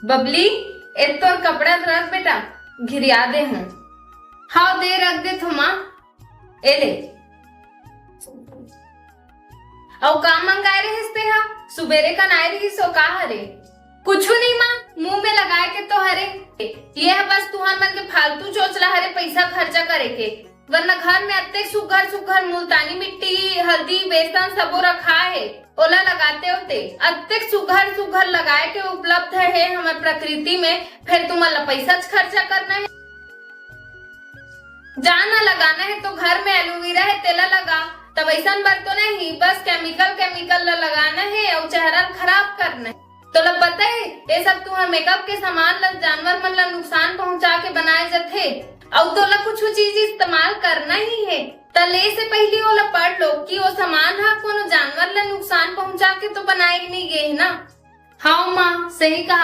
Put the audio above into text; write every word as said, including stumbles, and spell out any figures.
बबली, ए तोर कपड़ा रख बेटा, घिरिया दे हूँ। हाव दे, रख देथों माँ। ए ले। अउ का मंगाए रहिस तेहा? सुबेरे कन आए रहिस ओ का हरे? कुछु नहीं माँ, मुंह में लगाए के तो हरे। ये ह बस तुहर मन के फालतू चोचला हरे, पैसा खर्चा करे के। वरना घर में अत्ते सुघर सुघर मुल्तानी मिट्टी, हल्दी, बेसन सबो रखा हे, ओला लगाते होते। अत्ते सुघर सुघर लगाए के उपलब्ध हे हमर प्रकृति में, फेर तुमन ला पैसा खर्चा करना हे। जा ना, लगाना हे तो घर में एलोवेरा हे, तेला लगा। तब ऐसन बर तो नहीं, बस केमिकल, केमिकल ला लगाना हे अउ चेहरा ला खराब करना हे। तोला पता हे, ये सब तुहर मेकअप के सामान ला जानवर मन ला नुकसान पहुंचा के बनाए जथे, अउ तोला कुछ चीज इस्तेमाल करना ही हे, त ले से पहली ओला पढ़ लो कि वो सामान हा कोनो जानवर ला नुकसान पहुंचा के तो बनाए नहीं गे हे ना। हाँ माँ, सही कहा।